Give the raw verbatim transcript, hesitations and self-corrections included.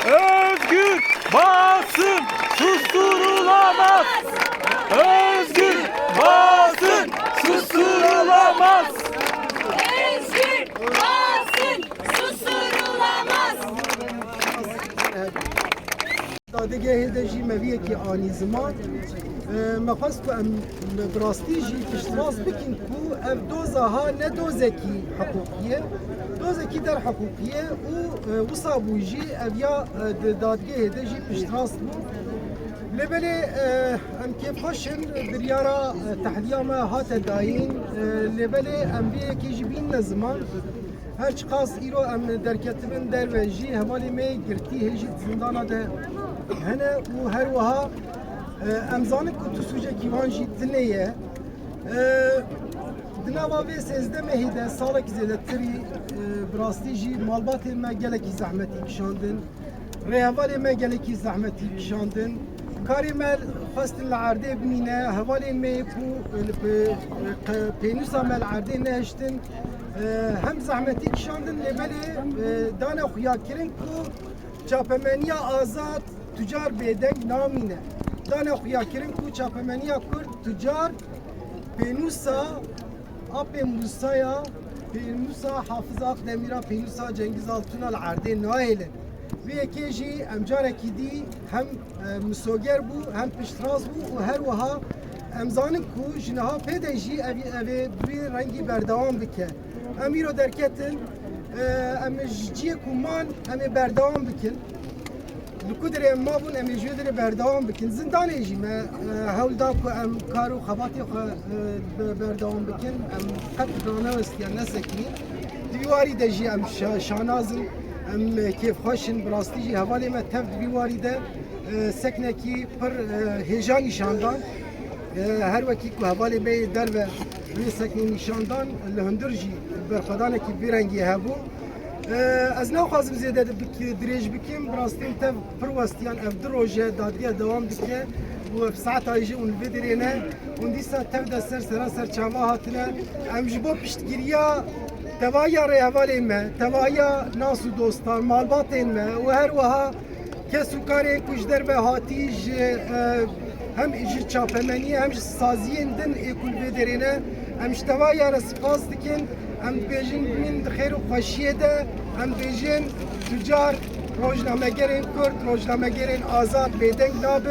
Özgür basın susturulamaz. Özgür basın susturulamaz. Özgür basın susturulamaz. Dadgehê de jî me vî yekê anî ziman. E, me xwest ku em bi rastî jî piştrast bikin ku ev doza ha ne dozekî hiqûqî ye, dozekî derhiqûqî ye û, e, wisa bû jî ev ya, e, di dadgehê de jî piştrast bû. Lê belê, e, em kêfxweş in, biryara, e, tehliya me hate dayîn, e, lê belê em vê yekê jî bînine ziman. Her çiqas îro em derketibin derve jî, hevalê me yê girtî hê jî di zindana de hene û her wiha, e, em zanin ku tu sûcekî wan jî tune ye. E, di nava vê sêzdeh mehî de salekî zêdetirî, e, bi rastî jî malbatên me gelekî zehmetî kişandin. Rêhevalê me gelekî zehmetî kişandin. Karê me xwestin li erdê bimîne. Hevalên me yê ku li pe-, qe-, pênûsa me li erdê nehiştin, e, hem zehmetî kişandin, lê belê, e, dane xuyakirin ku çapemeniya azad tu car bêdeng namîne. Dane xuyakirin ku çapemeniya Kurd tu car pênûsa Apê Musaya, pênûsa Hafiz Akdemîra, pênûsa Cengiz Altuna li erdê nahêlin. Vê yekê jî em carekî dî hem, e, misoger bû, hem piştrast bû û her wiha em zanin ku ji niha pê de jî ev, ev ê bi vî rengî berdewam bike. Em îro derketin, e, em ji ciyê ku man, em ê berdewam bikin. Li ku derê em mabûn, em ê ji wê derê berdewam bikin. Zindanê jî me, e, hewl da ku em kar û xebatê xwe, e, be-, berdewam bikin. Em qet ranewestiye, nesekinî. Di vî warî de jî em şa-, şanaz in, em, e, kêfxweş in. Bi rastî jî hevalê me tev di vî warî de, e, seknekî pir, e, hêja nîşan dan. E, her wekî ku hevalê me yê derve vê seknê nîşan dan, li hundir jî berxwedanekî vî rengî hebû. E, ez naxwazim zêde bik-, dirêj bikim, bi rastî tev pir westiyan, ev du roj e dadgeh dewam dike û ev saeta jî hûn li vê derê ne, hûn dîsa tev de ser sera ser çava hatine. Em ji bo piştgiriya tevahiya rêhevalên me, tevahiya nas û dostan, malbatên me û her wiha kes û karên ku ji derve hatî, ji, e, hem ji çapemeniyê hem ji saziyên din ê ku li vê derê ne, em ji tevahiya re spas dikin. Em dibêjin bimînin di xêr û xweşiyê de. Em dibêjin tu car rojnamegerên Kurd, rojnamegerên azad bêdeng nabin.